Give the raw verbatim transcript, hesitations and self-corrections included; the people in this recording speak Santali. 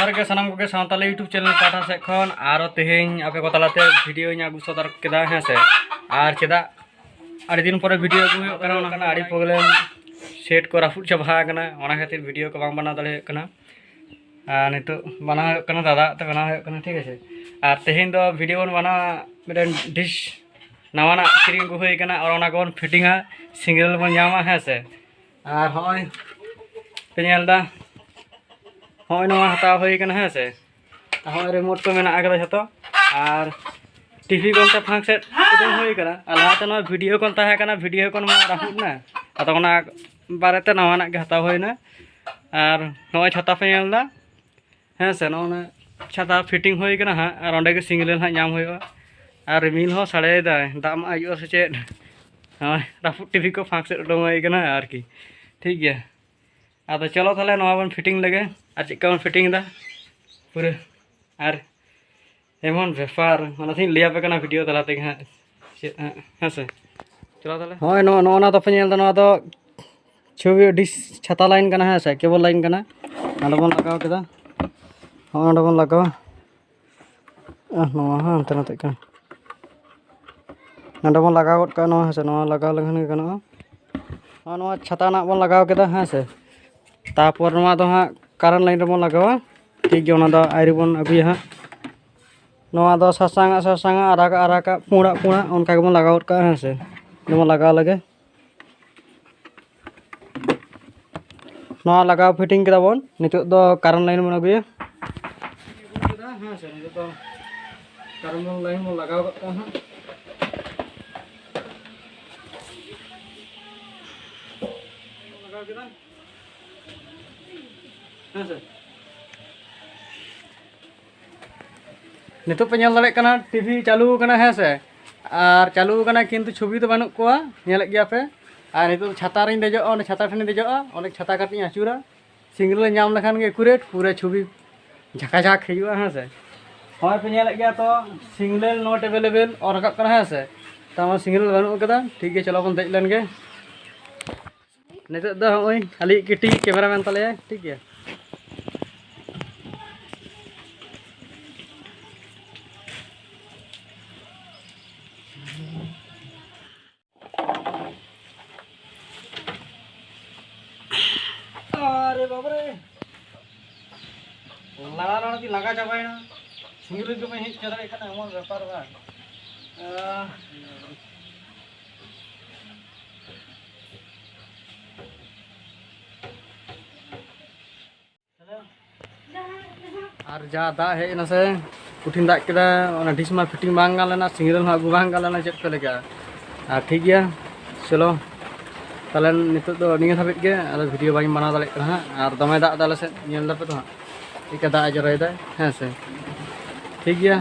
ᱡᱚᱦᱟᱨ ᱜᱮ ᱥᱟᱱᱟᱢ ᱠᱚᱜᱮ ᱥᱟᱶᱛᱟᱞᱤ YouTube channel ᱯᱟᱦᱴᱟ ᱥᱮᱫ ᱠᱷᱚᱱ ᱟᱨᱚ ᱛᱮᱦᱮᱧ ᱟᱯᱮ ᱠᱚ ᱛᱟᱞᱟᱛᱮ video ᱧ ᱟᱹᱜᱩ ᱥᱚᱫᱚᱨ ᱠᱮᱫᱟ, ᱦᱮᱸ ᱥᱮ᱾ ᱟᱨ ᱪᱮᱫᱟᱜ ᱟᱹᱰᱤ ᱫᱤᱱ ᱯᱚᱨᱮ video ᱟᱹᱜᱩ ᱦᱩᱭᱩᱜ ᱠᱟᱱᱟ, ᱚᱱᱟ ᱠᱟᱱᱟ ᱟᱹᱰᱤ problem, set ᱠᱚ ᱨᱟᱹᱯᱩᱫ ᱪᱟᱵᱟ ᱟᱠᱟᱱᱟ, ᱚᱱᱟ ᱠᱷᱟᱹᱛᱤᱨ video ᱠᱚ ᱵᱟᱝ ᱵᱮᱱᱟᱣ ᱫᱟᱲᱮ ᱦᱩᱭᱩᱜ ᱠᱟᱱᱟ᱾ ᱟᱨ ᱱᱤᱛᱚᱜ ᱵᱮᱱᱟᱣ ᱦᱩᱭᱩᱜ ᱠᱟᱱᱟ, ᱫᱟᱫᱟ ᱛᱮ ᱵᱮᱱᱟᱣ ᱦᱩᱭᱩᱜ ᱠᱟᱱᱟ, ᱴᱷᱤᱠ ᱟᱪᱷᱮ᱾ ᱟᱨ ᱛᱮᱦᱮᱧ ᱫᱚ video ᱵᱚᱱ ᱵᱮᱱᱟᱣᱟ ᱢᱤᱫᱴᱮᱱ dish, ᱱᱟᱣᱟᱱᱟᱜ ᱠᱤᱨᱤᱧ ᱟᱹᱜᱩ ᱦᱩᱭ ᱟᱠᱟᱱᱟ, ᱟᱨ ᱚᱱᱟ ᱠᱚᱵᱚᱱ fittingᱟ, single ᱵᱚᱱ ᱧᱟᱢᱟ, ᱦᱮᱸ ᱥᱮ᱾ ᱟᱨ ᱦᱚᱸᱜᱼᱚᱭ ᱯᱮ ᱧᱮᱞ ᱮᱫᱟ, ᱦᱚᱸᱜᱼᱚᱭ ᱱᱚᱣᱟ ᱦᱟᱛᱟᱣ ᱦᱩᱭ ᱠᱟᱱᱟ, ᱦᱮᱸ ᱥᱮ᱾ ᱟᱨ ᱦᱚᱸᱜᱼᱚᱭ remote ᱠᱚ ᱢᱮᱱᱟᱜ ᱟᱠᱟᱫᱟ ᱡᱷᱚᱛᱚ᱾ ᱟᱨ TV ᱠᱚ ᱚᱱᱛᱮ ᱯᱷᱟᱸᱠ ᱥᱮᱫ ᱩᱰᱩᱝ ᱦᱩᱭ ᱠᱟᱱᱟ᱾ ᱟᱨ ᱞᱟᱦᱟᱛᱮ ᱱᱚᱣᱟ video ᱠᱚ ᱛᱟᱦᱮᱸ ᱠᱟᱱᱟ, video ᱠᱚ ᱢᱟ ᱨᱟᱹᱯᱩᱫ ᱮᱱᱟ᱾ ᱟᱫᱚ ᱚᱱᱟ ᱵᱟᱨᱮᱛᱮ ᱱᱟᱣᱟᱱᱟᱜ ᱜᱮ ᱦᱟᱛᱟᱣ ᱦᱩᱭᱱᱟ᱾ ᱟᱨ ᱱᱚᱜᱼᱚᱭ ᱪᱷᱟᱛᱟ ᱯᱮ ᱧᱮᱞ ᱮᱫᱟ, ᱦᱮᱸ ᱥᱮ, ᱱᱚᱜᱼᱚ ᱱᱟ ᱪᱷᱟᱛᱟ fitting ᱦᱩᱭ ᱠᱟᱱᱟ ᱦᱟᱸᱜ, ᱟᱨ ᱚᱸᱰᱮ ᱜᱮ single ᱦᱟᱸᱜ ᱧᱟᱢ ᱦᱩᱭᱩᱜᱼᱟ᱾ ᱟᱨ ᱨᱤᱢᱤᱞ ᱦᱚᱸ ᱥᱟᱰᱮᱭᱮᱫᱟᱭ, ᱫᱟᱜ ᱢᱟ ᱦᱤᱡᱩᱜᱼᱟ ᱥᱮ ᱪᱮᱫ? ᱱᱚᱜᱼᱚᱭ ᱨᱟᱹᱯᱩᱫ TV ᱠᱚ ᱯᱷᱟᱸᱠ ᱥᱮᱫ ᱩᱰᱩᱝ ᱦᱩᱭ ᱠᱟᱱᱟ ᱟᱨᱠᱤ, ᱴᱷᱤᱠ ᱜᱮᱭᱟ᱾ ᱟᱫᱚ ᱪᱚᱞᱚ ᱛᱟᱦᱚᱞᱮ ᱱᱚᱣᱟ ᱵᱚᱱ fitting ᱞᱮᱜᱮ, ᱟᱨ ᱪᱮᱫ ᱞᱮᱠᱟ ᱵᱚᱱ fitting ᱮᱫᱟ ᱯᱩᱨᱟᱹ᱾ ᱟᱨ ᱮᱢᱚᱱ ᱵᱮᱯᱟᱨ, ᱚᱱᱟᱛᱤᱧ ᱞᱟᱹᱭ ᱟᱯᱮ ᱠᱟᱱᱟ video ᱛᱟᱞᱟ ᱛᱮᱜᱮ ᱦᱟᱸᱜ, ᱪᱮᱫ ᱦᱟᱸᱜ, ᱦᱮᱸ ᱥᱮ᱾ ᱪᱚᱞᱚ ᱛᱟᱦᱚᱞᱮ᱾ ᱦᱳᱭ, ᱱᱚᱜᱼᱚ ᱱᱚᱜᱼᱚ ᱱᱟ ᱫᱚᱯᱮ ᱧᱮᱞ ᱮᱫᱟ, ᱱᱚᱣᱟ ᱫᱚ ᱪᱷᱚᱵᱤ dish ᱪᱷᱟᱛᱟ line ᱠᱟᱱᱟ, ᱦᱮᱸ ᱥᱮ, cable line ᱠᱟᱱᱟ᱾ ᱱᱚᱰᱮ ᱵᱚᱱ ᱞᱟᱜᱟᱣ ᱠᱮᱫᱟ, ᱦᱚᱸᱜᱼᱚ ᱱᱚᱰᱮ ᱵᱚᱱ ᱞᱟᱜᱟᱣᱟ᱾ ᱟᱨ ᱱᱚᱣᱟ ᱦᱚᱸ ᱦᱟᱱᱛᱮ ᱱᱟᱛᱮᱜ ᱠᱟᱱᱟ, ᱱᱚᱰᱮ ᱵᱚᱱ ᱞᱟᱜᱟᱣ ᱜᱚᱫ ᱠᱟᱜᱼᱟ ᱱᱚᱣᱟ, ᱦᱮᱸ ᱥᱮ, ᱱᱚᱣᱟ ᱞᱟᱜᱟᱣ ᱞᱮᱠᱷᱟᱱ ᱜᱮ ᱜᱟᱱᱚᱜᱼᱟ᱾ ᱱᱚᱣᱟ, ᱱᱚᱣᱟ ᱪᱷᱟᱛᱟ ᱨᱮᱱᱟᱜ ᱵᱚᱱ ᱞᱟᱜᱟᱣ ᱠᱮᱫᱟ, ᱦᱮᱸ ᱥᱮ᱾ ᱛᱟᱨᱯᱚᱨ ᱱᱚᱣᱟ ᱫᱚ ᱦᱟᱸᱜ current line ᱨᱮᱵᱚᱱ ᱞᱟᱜᱟᱣᱟ, ᱴᱷᱤᱠ ᱜᱮᱭᱟ, ᱚᱱᱟ ᱫᱚ ᱟᱭᱨᱤ ᱵᱚᱱ ᱟᱹᱜᱩᱭᱟ ᱦᱟᱸᱜ᱾ ᱱᱚᱣᱟ ᱫᱚ ᱥᱟᱥᱟᱝᱟᱜ ᱥᱟᱥᱟᱝᱟᱜ, ᱟᱨᱟᱜᱟᱜ ᱟᱨᱟᱜᱟᱜ, ᱯᱩᱸᱲᱟᱜ ᱯᱩᱸᱲᱟᱜ, ᱚᱱᱠᱟ ᱜᱮᱵᱚᱱ ᱞᱟᱜᱟᱣ ᱜᱚᱫ ᱠᱟᱜᱼᱟ, ᱦᱮᱸ ᱥᱮ᱾ ᱡᱮᱢᱚᱱ ᱞᱟᱜᱟᱣ ᱞᱮᱜᱮ᱾ ᱱᱚᱣᱟ ᱞᱟᱜᱟᱣ fitting ᱠᱮᱫᱟ ᱵᱚᱱ, ᱱᱤᱛᱚᱜ ᱫᱚ current line ᱵᱚᱱ ᱟᱹᱜᱩᱭᱟ᱾ ᱦᱮᱸ ᱥᱮ, ᱱᱤᱛᱚᱜ ᱫᱚ current line ᱵᱚᱱ ᱞᱟᱜᱟᱣ ᱜᱚᱫ ᱠᱟᱜᱼᱟ ᱦᱟᱸᱜ᱾ ᱞᱟᱜᱟᱣ ᱠᱮᱫᱟ᱾ ᱦᱮᱸ ᱥᱮ᱾ ᱱᱤᱛᱚᱜ ᱯᱮ ᱧᱮᱞ ᱫᱟᱲᱮᱭᱟᱜ ᱠᱟᱱᱟ, TV ᱪᱟᱹᱞᱩ ᱟᱠᱟᱱᱟ, ᱦᱮᱸ ᱥᱮ, ᱟᱨ ᱪᱟᱹᱞᱩ ᱟᱠᱟᱱᱟ, ᱠᱤᱱᱛᱩ ᱪᱷᱚᱵᱤ ᱫᱚ ᱵᱟᱹᱱᱩᱜ ᱠᱚᱣᱟ, ᱧᱮᱞᱮᱫ ᱜᱮᱭᱟ ᱯᱮ᱾ ᱟᱨ ᱱᱤᱛᱚᱜ ᱪᱷᱟᱛᱟ ᱨᱤᱧ ᱫᱮᱡᱚᱜᱼᱟ, ᱚᱸᱰᱮ ᱪᱷᱟᱛᱟ ᱴᱷᱮᱱᱤᱧ ᱫᱮᱡᱚᱜᱼᱟ, ᱚᱸᱰᱮ ᱪᱷᱟᱛᱟ ᱠᱟᱹᱴᱤᱡ ᱤᱧ ᱟᱹᱪᱩᱨᱟ, single ᱧᱟᱢ ᱞᱮᱠᱷᱟᱱ ᱜᱮ accurate ᱯᱩᱨᱟᱹ ᱪᱷᱚᱵᱤ ᱡᱷᱟᱠᱟ ᱡᱷᱟᱠ ᱦᱤᱡᱩᱜᱼᱟ, ᱦᱮᱸ ᱥᱮ᱾ ᱦᱚᱸᱜᱼᱚᱭ ᱯᱮ ᱧᱮᱞᱮᱫ ᱜᱮᱭᱟ ᱛᱚ, single not available ᱚᱞ ᱨᱟᱠᱟᱵ ᱠᱟᱱᱟ, ᱦᱮᱸ ᱥᱮ᱾ ᱛᱟᱨ ᱢᱟᱱᱮ single ᱵᱟᱹᱱᱩᱜ ᱟᱠᱟᱫᱟ᱾ ᱴᱷᱤᱠ ᱜᱮᱭᱟ, ᱪᱚᱞᱚ ᱵᱚᱱ ᱫᱮᱡ ᱞᱮᱱ ᱜᱮ᱾ ᱱᱤᱛᱚᱜ ᱫᱚ ᱦᱚᱸᱜᱼᱚᱭ ᱟᱞᱮᱭᱤᱡ ᱠᱟᱹᱴᱤᱡ cameraman ᱛᱟᱞᱮᱭᱟᱭ, ᱴᱷᱤᱠ ᱜᱮᱭᱟ᱾ ᱞᱟᱲᱟ ᱞᱟᱲᱟ ᱛᱮ ᱞᱟᱸᱜᱟ ᱪᱟᱵᱟᱭᱮᱱᱟ᱾ ᱥᱤᱝᱨᱟᱹᱭ ᱜᱮ ᱵᱟᱹᱧ ᱦᱮᱡ ᱦᱚᱪᱚ ᱫᱟᱲᱮᱭᱟᱜ ᱠᱟᱱᱟ, ᱮᱢᱚᱱ ᱵᱮᱯᱟᱨ ᱵᱟᱝ᱾ ᱟᱦ᱾ ᱟᱨ ᱡᱟ ᱫᱟᱜ ᱦᱮᱡ ᱮᱱᱟ ᱥᱮ, ᱠᱚᱴᱷᱤᱱ ᱫᱟᱜ ᱠᱮᱫᱟ, ᱚᱱᱟ ᱰᱤᱥ ᱢᱟ ᱯᱷᱤᱴᱤᱝ ᱵᱟᱝ ᱜᱟᱱ ᱞᱮᱱᱟ, ᱥᱤᱝᱨᱟᱹᱭ ᱦᱚᱸ ᱟᱹᱜᱩ ᱵᱟᱝ ᱜᱟᱱ ᱞᱮᱱᱟ, ᱪᱮᱫ ᱠᱚ ᱞᱮᱠᱟ᱾ ᱟᱨ ᱴᱷᱤᱠ ᱜᱮᱭᱟ, ᱪᱚᱞᱚ ᱛᱟᱦᱚᱞᱮ ᱱᱤᱛᱚᱜ ᱫᱚ ᱱᱤᱭᱟᱹ ᱫᱷᱟᱹᱵᱤᱡ ᱜᱮ, ᱟᱫᱚ ᱵᱷᱤᱰᱤᱭᱳ ᱵᱟᱹᱧ ᱵᱮᱱᱟᱣ ᱫᱟᱲᱮᱭᱟᱜ ᱠᱟᱱᱟ ᱦᱟᱸᱜ᱾ ᱟᱨ ᱫᱚᱢᱮ ᱫᱟᱜ ᱮᱫᱟ ᱟᱞᱮ ᱥᱮᱫ, ᱧᱮᱞ ᱫᱟᱯᱮ ᱛᱚ ᱦᱟᱸᱜ ᱪᱮᱫᱠᱟ ᱫᱟᱜ ᱮ ᱡᱚᱨᱚᱭᱮᱫᱟᱭ, ᱦᱮᱸ ᱥᱮ᱾ ᱴᱷᱤᱠ ᱜᱮᱭᱟ,